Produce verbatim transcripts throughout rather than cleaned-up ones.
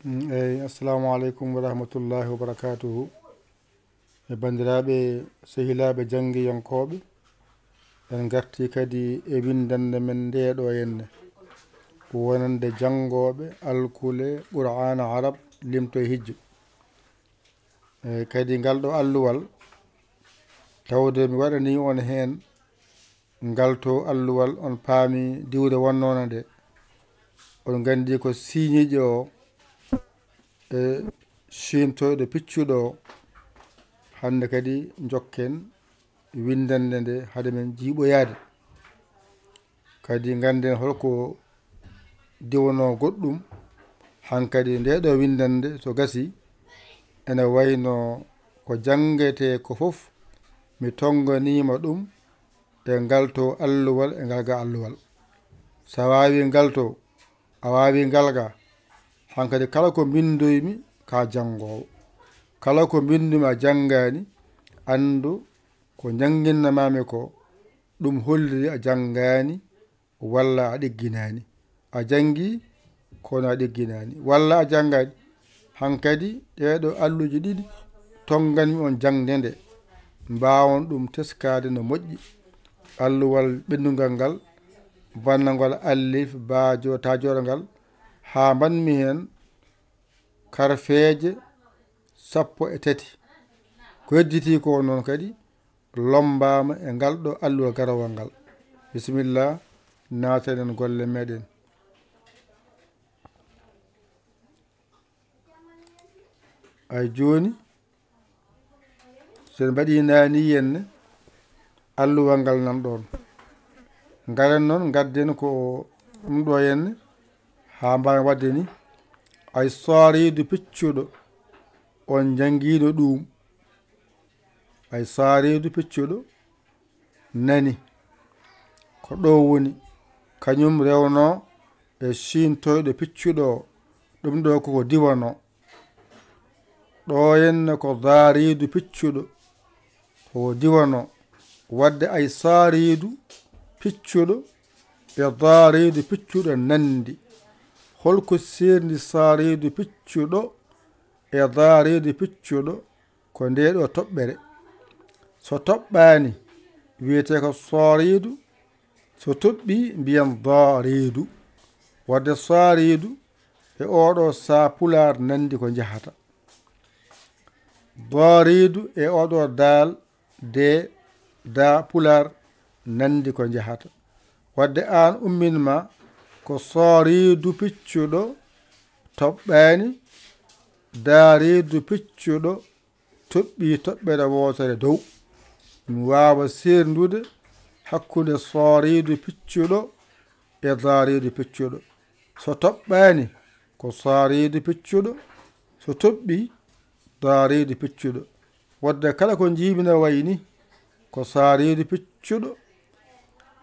Mm, eyi, assalamu aleykum wa rahmatullahi wa barakatuhu. E banndiraaɓe, sehilaaɓe janngiyankooɓe, en ngartii kadi e winndannde men ndee ɗoo henne, wonande janngooɓe alkule Qur'aana Arab, limto e hijju. E kadi ngal ɗoo alluwal, tawde mi waɗanii on heen ngal to alluwal, on paami diwde wonnoona nde. On nganndi ko siiñiiɗo o e ciimtoyɗo piccuɗo o. Hannde kadi njokken winndannde nde hade men jiiɓoyaade. Kadi ngannden holko diwonoo goɗɗum. Hankadi ndee ɗoo winndannde so gasii, ene wayno ko janngetee ko fof, mi tonnganiima ɗum e ngal to alluwal, e ngal ga alluwal. So a waawii ngal to, a waawii ngal ga, hankadi kala ko mbinndoymi, ka janngoowo. Kala ko mbinndu-mi a janngaani, anndu ko njannginna-maa-mi ko, ɗum holliri a janngaani, walla a ɗigginaani. A janngii, kono a ɗigginaani. Walla a janngaani. Hankadi, ɗee ɗoo alluuje ɗiɗi, tonngan-mi on jaŋde nde, mbaawon ɗum teskaade no moƴƴi. Alluwal ɓenndungal ngal, bannangol alif, baa, jo, taa jooɗo ngal, haa mbaɗ-mi heen karfeeje sappo e tati. Ko hedditii ko noon kadi, lommbaama e ngal ɗoo alluwal garawal ngal. Bisimilla, naaten golle meɗen. Ay jooni, so en mbaɗii naani henne, alluwal ngal nan ɗoon. Ngaren noon, ngadden ko ɗum ɗoo henne, haa mbaawen waɗde ni. Ay saariidu piccuɗo, on njanngiino ɗum. Ay saariidu piccuɗo nani. Ko ɗo woni, kañum rewnoo e ciimtoyɗo piccuɗo o. Ɗum ɗo koko diwanoo. Ɗo henne ko daariidu piccuɗo, ko diwanoo. Waɗde ay saariidu piccuɗo e daariidu piccuɗo nanndi. Holko seerndi saariidu piccuɗo e daariidu piccuɗo? Ko ndee ɗoo toɓɓere. So toɓɓaani, wiyetee ko saariidu. So toɓɓii, mbiyen daariidu. Waɗde saariidu e oo ɗoo saa pulaar nanndi ko njahata. Daariidu e oo ɗoo daal, dee, daa pulaar nanndi ko njahata. Waɗde aan ummin ma ko saariidu piccuɗo toɓɓaani, daariidu piccuɗo toɓɓii toɓɓere wootere dow. Mi waawa seerndude hakkunde saariidu piccuɗo e daariidu piccuɗo. So toɓɓaani, ko saariidu piccuɗo. So toɓɓii, daariidu piccuɗo. Waɗde kala ko njiimi na wayi ni, ko saariidu piccuɗo.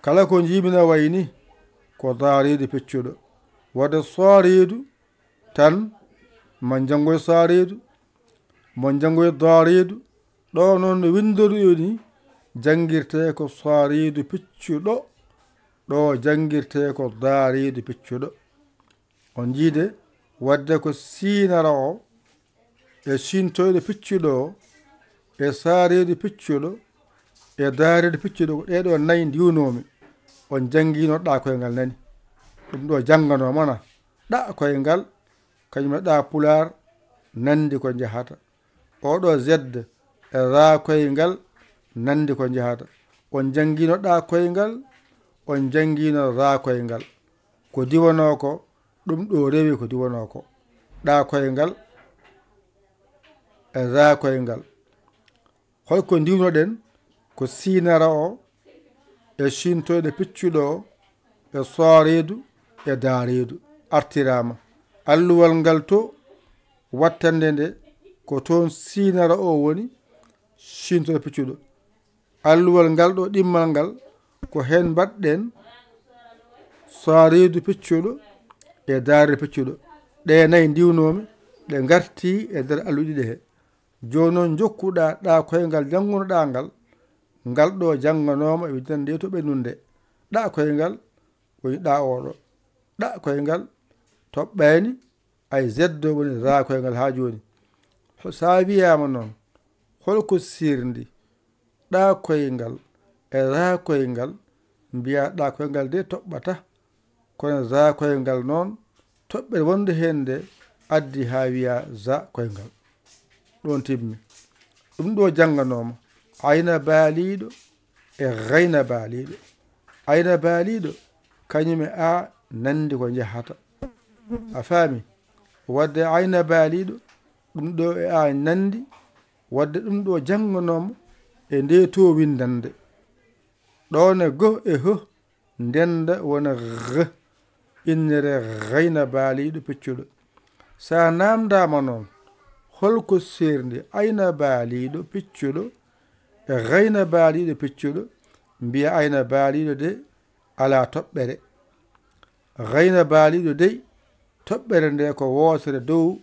Kala ko njiimi na wayi ni, ko daariidu piccuɗo. Waɗde saariidu tan, ma njanngoy saariidu, ma njanngoy daariidu. Ɗo noon no winndori o ni, janngirtee ko saariidu piccuɗo, ɗo janngirtee ko daariidu piccuɗo. On njiide, waɗde ko siinara o, e ciimtoyɗo piccuɗo o, e saariidu piccuɗo, e daariidu piccuɗo, ko ɗee ɗoo nayi ndiwnoomi. On janngiino ɗa koyngal nani. Ɗum ɗo jannganooma na. Ɗa koyngal, kañum e ɗa pulaar, nanndi ko njahata. Oo ɗoo Z e raa koyngal, nanndi ko njahata. On janngiino ɗa koyngal, on janngiino raa koyngal. Ko diwanoo ko, ɗum ɗo rewi ko diwanoo ko. Ɗa koyngal e raa koyngal. Holko ndiwnoɗen? Ko siinara o, e ciimtoyɗo piccuɗo o, e saariidu, e daariidu. Artiraama. Alluwal ngal to, wattande nde, ko toon siinara o woni, ciimtoyɗo piccuɗo. Alluwal ngal ɗo ɗimmal ngal, ko heen mbaɗɗen saariidu piccuɗo e daariidu piccuɗo. Ɗe nayi ndiwnoomi, ɗe ngartii e nder alluɗe ɗiɗi he. Jooni noon njokkuɗaa ɗa koyngal janngunoɗaa ngal, ngal ɗo jannganooma e winnde nde to ɓennunde. Ɗa koyngal woni ɗa oɗo. Ɗa koyngal toɓɓaani Ay zeddo woni raa koyngal haa jooni. So a wiyaama noon, hol ko seerndi ɗaa koyngal e raa koyngal? Mbiyaa ɗaa koyngal de toɓɓata, kono raa koyngal noon, toɓɓere wonde heen nde addi haa wiyaa za koyngal. Ɗoon timmi. Ɗum ɗo jannganooma ayna baaliiɗo e gayna baaliiɗo. Ayna baaliiɗo, kañum e a nanndi ko njahata. A faami? Wadde ayna baaliiɗo, ɗum ɗo e a nanndi, wadde ɗum ɗo jannganooma e nde to winndannde. Ɗoon e go e ho ndennda wona g, innere gayna baaliiɗo piccuɗo. So a naamndaama noon, hol ko seerndi ayna baaliiɗo piccuɗo e gayna baaliiɗo piccuɗo? Mbiya ayna baaliiɗo de alaa toɓɓere. Gayna baaliiɗo dey, toɓɓere nde ko wootere dow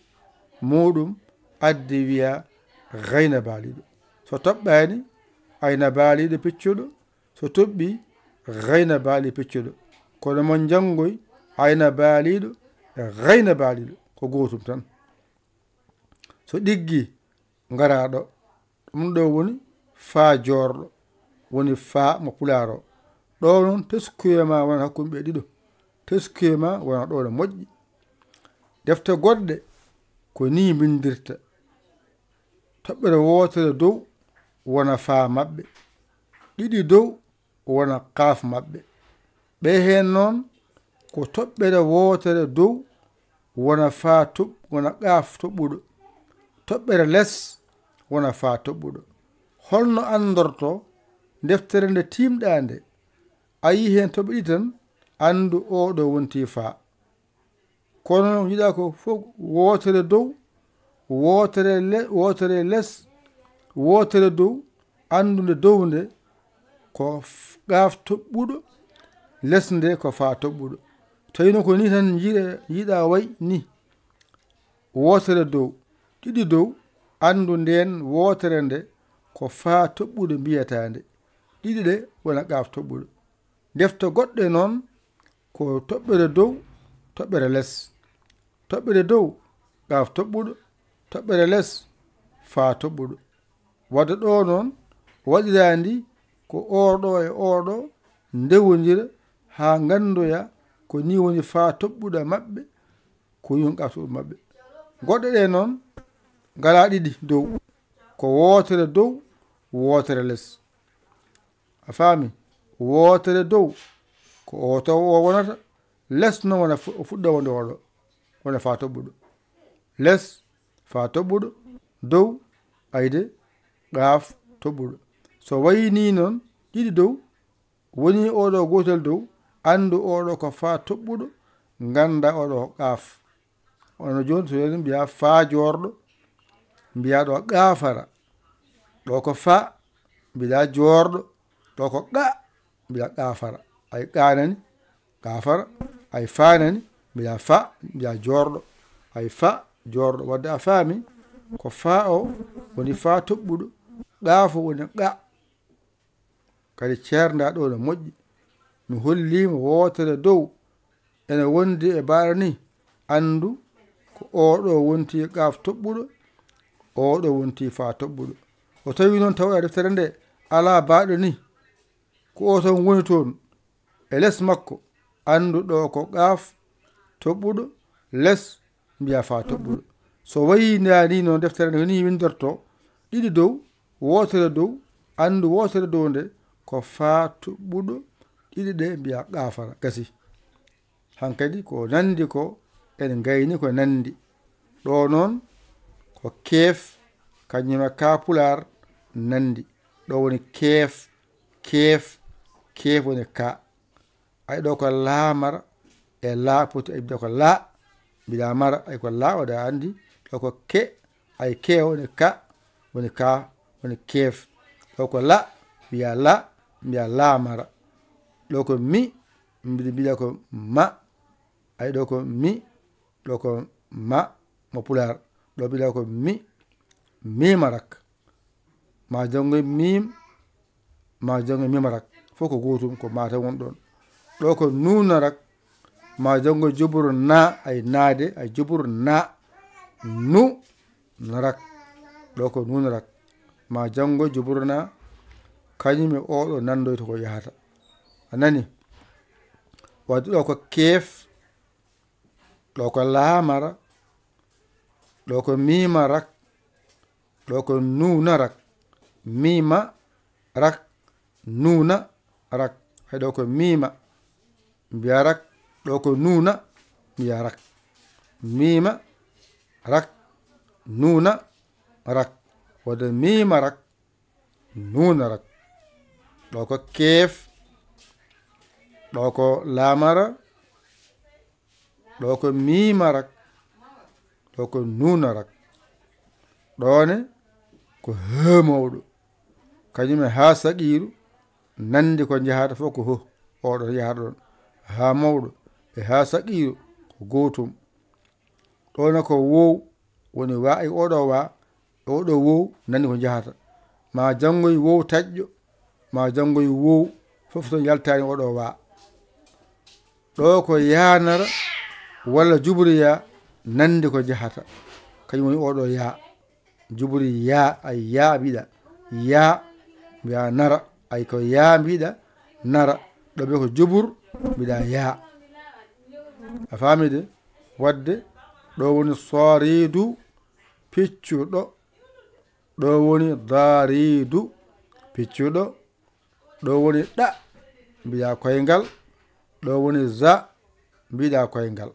muuɗum, addi wiya gayna baaliiɗo. So toɓɓaani ayna baaliiɗo piccuɗo, so toɓɓi gayna baaliiɗo piccuɗo. Kono mon njanngoy ayna baaliiɗo e gayna baaliiɗo ko gootum tan. So ɗiggi, ngaraa ɗo. Ɗum ɗo woni faa joorɗo, woni faa mo pulaar o. Ɗo noon, teskuye ma wona hakkunde ɓe ɗiɗo. Teskuye ma wona ɗo no moƴƴi. Defte goɗɗe ko nii mbinndirta. Toɓɓere wootere dow wona faa maɓɓe. Ɗiɗi dow wona qaaf maɓɓe. Ɓe heen noon ko toɓɓere wootere dow wona faa toɓ-, wona qaaf toɓɓuɗo. Toɓɓere les wona faa toɓɓuɗo. Holno anndorto deftere nde tiimɗaa nde? A yii heen toɓɓe ɗiɗi tan, anndu oo ɗo wonti faa. Kono njiɗa ko fof wootere dow, wootere le-, wootere les, wootere dow, anndu nde dow nde ko f-, qaaf toɓɓuɗo, les nde ko faa toɓɓuɗo. Tawi no ko ni tan njiɗa, njiɗa way ni. Wootere dow, ɗiɗi dow, anndu ndeen wootere nde ko faa toɓɓuɗo mbiyataa nde. Ɗiɗi ɗe wona qaaf toɓɓuɗo. Defte goɗɗe noon ko toɓɓere dow, toɓɓere les. Toɓɓere dow, qaaf toɓɓuɗo, toɓɓere les, faa toɓɓuɗo. Wadde ɗo noon, waɗiraandi ko oo ɗo e oo ɗo ndewondira haa nganndoya ko nii woni faa toɓɓuɗo maɓɓe, ko nii woni qaaf toɓɓuɗo maɓɓe. Goɗɗe ɗe noon ngalaa ɗiɗi dow, ko wootere dow, wootere les. A faami? Wootere dow, ko oo taw o wonata. Les noon wona fu-, o fuɗɗa wonde oo ɗo, wona faa toɓɓuɗo. Les, faa toɓɓuɗo, dow, ayde, qaaf toɓɓuɗo. So wayii nii noon, ɗiɗi dow, wonii oo ɗo gootel dow, anndu oo ɗo ko faa toɓɓuɗo, ngannda oo ɗo ko qaaf. Wano jooni, so woni mbiyaa faa joorɗo, mbiyaa ɗo qaafara. Ɗo ko faa, mbiyaa joorɗo. Ɗo ko qa, mbiyaa qaafara. Ay qa nani, qaafara. Ay faa nani, mbiyaa faa, mbiyaa joorɗo. Ay faa, joorɗo. Wadde a faami, ko faa o woni faa toɓɓuɗo, qaaf o woni qa. Kadi ceerndaa ɗo no moƴƴi. Mi holliima wootere dow ene wondi e baaɗo ni. Anndu ko oo ɗo wonti qaaf toɓɓuɗo, oo ɗo wonti faa toɓɓuɗo. O tawi noon tawa deftere nde alaa baaɗo ni, ko oo tan woni toon e les makko, anndu ɗo ko qaaf toɓɓuɗo, les mbiyaa faa toɓɓuɗo. So wayii ndaa ni noon deftere nde ko nii winndortoo, ɗiɗi dow, wootere dow, anndu wootere dow nde ko faa toɓɓuɗo, ɗiɗi ɗe mbiyaa qaafara, gasi. Hankadi ko nanndi ko, en ngayni ko nanndi. Ɗo noon ko keef, kañum e kaa pulaar nanndi. Ɗo woni keef, keef, keef woni kaa. Ay ɗo ko laamara e laa poti, ay mbiɗa ko laa, mbiɗa mara, ay ko laa, oɗa anndi. Ɗo ko ke, ay ke woni ka, woni ka, woni keef. Ɗo ko la, mbiya la, mbiya laamara. Ɗo ko mi, mbiɗa mbiɗa ko ma. Ay ɗo ko mi, ɗo ko ma, mo pulaar. Ɗo mbiɗa ko mi, mimarak. Ma janngoy miim, ma janngoy mimarak. Fof ko gootum, ko ma tan woni ɗoon. Ɗo ko nuunarak, Ma janngoy juburu na, ay naade, ay juburu na. Nu, narak. Ɗo ko nunarak. Ma janngoy juburu na, kañum e oɗo nandoyta ko yahata. A nani? Wadde ɗo ko keef, ɗo ko laamara, ɗo ko miima rak, ɗo ko nuuna rak. Miima rak, nuuna rak. Hay ɗo ko miima, mbiya rak. Ɗo ko nuuna, mbiya rak. Miima rak, nuuna rak. Wadde miima rak, nuuna rak. Ɗo ko keef, ɗo ko laamara, ɗo ko miima rak, ɗo ko nuuna rak. Ɗo ne ko he mawɗo. Kañum e haa saqiiru nandi ko njahata fof ko ho, oɗo yahata ɗon. Haa mawɗo e haa saqiiru ko gootum. Ɗo ne ko wow, woni wa e oɗo wa, e oɗo wow nandi ko njahata. Ma janngoy wow taƴƴo, ma janngoy wow fof ton yaltaani oɗo wa. Ɗo ko yaanara walla juburiya nandi ko njahata. Kañum woni oɗo ya. Juburi ya, ay ya mbiɗa. Ya, mbiɗa nara. Ay ko ya mbiɗa nara. Ɗo ɓe ko jubur, mbiɗa ya. A faami de? Wadde, ɗo woni sooriidu piccuɗo. Ɗo woni daariidu piccuɗo. Ɗo woni ɗa, mbiɗa koyngal. Ɗo woni za, mbiɗa koyngal.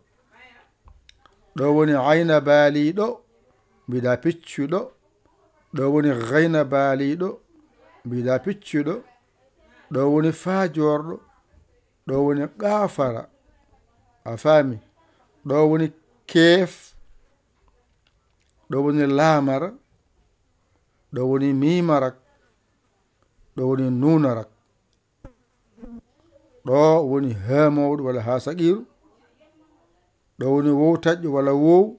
Ɗo woni ayna baaliiɗo, mbiɗa piccuɗo. Ɗo woni gayna baaliiɗo, mbiɗa piccuɗo. Ɗo woni faajoorɗo. Ɗo woni qaafara. A faami? Ɗo woni keef. Ɗo woni laamara. Ɗo woni miimarak. Ɗo woni nuunarak. Ɗo woni haa mawɗo walla haa saqiiru. Ɗo woni wow taƴƴo walla wow.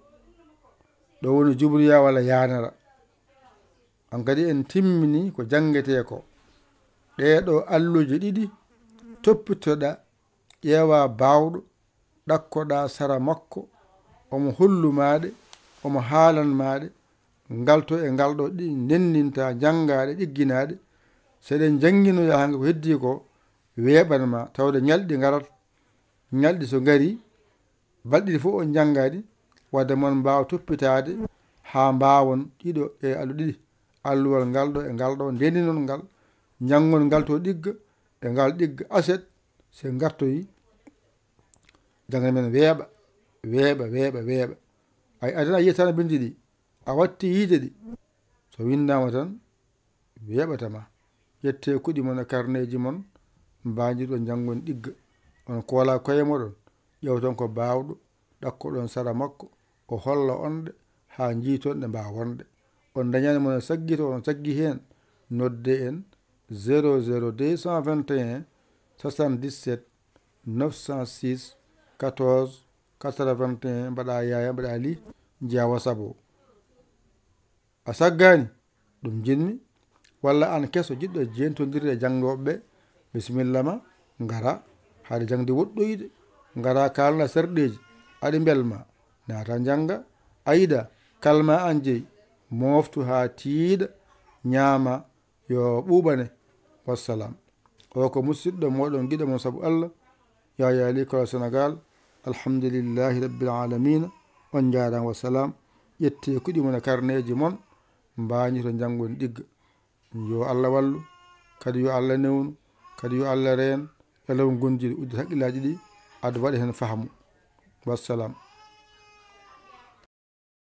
Ɗo woni jubriya walla yaanara. An kadi en timmini ko janngetee ko. Ɗee ɗo alluuje ɗiɗi, toppitoɗa, ƴeewa baawɗo, ɗakkoɗa sara makko, omo hollu maaɗe, omo haalan maaɗe, ngal to e ngal ɗo ɗi ndenndinta, janngaɗe, ɗigginaaɗe. So eɗen njannginoya hannde ko heddii ko, weeɓan ma, tawde ñalɗi ngarat, ñalɗi so ngari, balɗe ɗiɗi fof on njanngaɗi, wadde mon mbaawa toppitaade haa mbaawon ɗiɗo e alluɗe ɗiɗi. Alluwal ngal ɗo e ngal ɗo, ndendinon ngal, njanngon ngal to ɗigga e ngal ɗigga aset, se ngartoyi, jannga men weeɓa, weeɓa, weeɓa, weeɓa. Ay, adana yiyata tan a binndi ɗi, a watti yiide ɗi. So winndaama tan, weeɓata ma. Ƴettee kuɗi mon e karneeji mon, mbaajirɗon njanngon ɗigga. On koola koye moɗon, ƴeewton ko baawɗo, ɗakkoɗon sara makko, o holla on ɗe haa njiiton ɗe mbaawon ɗe. On ndañani mo no saggito, on saggi heen, nodde en zéro zéro deux cent vingt et un soixante-dix-sept neuf cent six quatorze quatre-vingt-un, mbaɗa yaaya, mbaɗa li, njiya WhatsApp o. A saggaani? Ɗum njiɗmi. Walla aan keso jiɗɗo jeentondirde e janngooɓe ɓe, bisimilla ma, ngara, haade jaŋde woɗɗoyde, ngara kaalna serɗeeji, aɗa mbelma, naata njannga, a yiɗa, kalma aan jeyi, mooftu haa tiiɗa, ñaama, yo ɓuuɓane. Wassalam. O ko musidɗo mooɗon, giɗo mon sabu Allah, Yaya Ly Kolo Sénégal. Alhamdulillahi Rabbil Alamina. On njaaraama, wassalam. Ƴettee kuɗi mon e karneeji mon, mbañoto njanngon ɗigga. Yo Allah wallu, kadi yo Allah newnu, kadi yo Allah reen, yo Allah won gondiiɗo, uddita haqqillaaji ɗi, ado waɗa heen fahmu. Wassalam.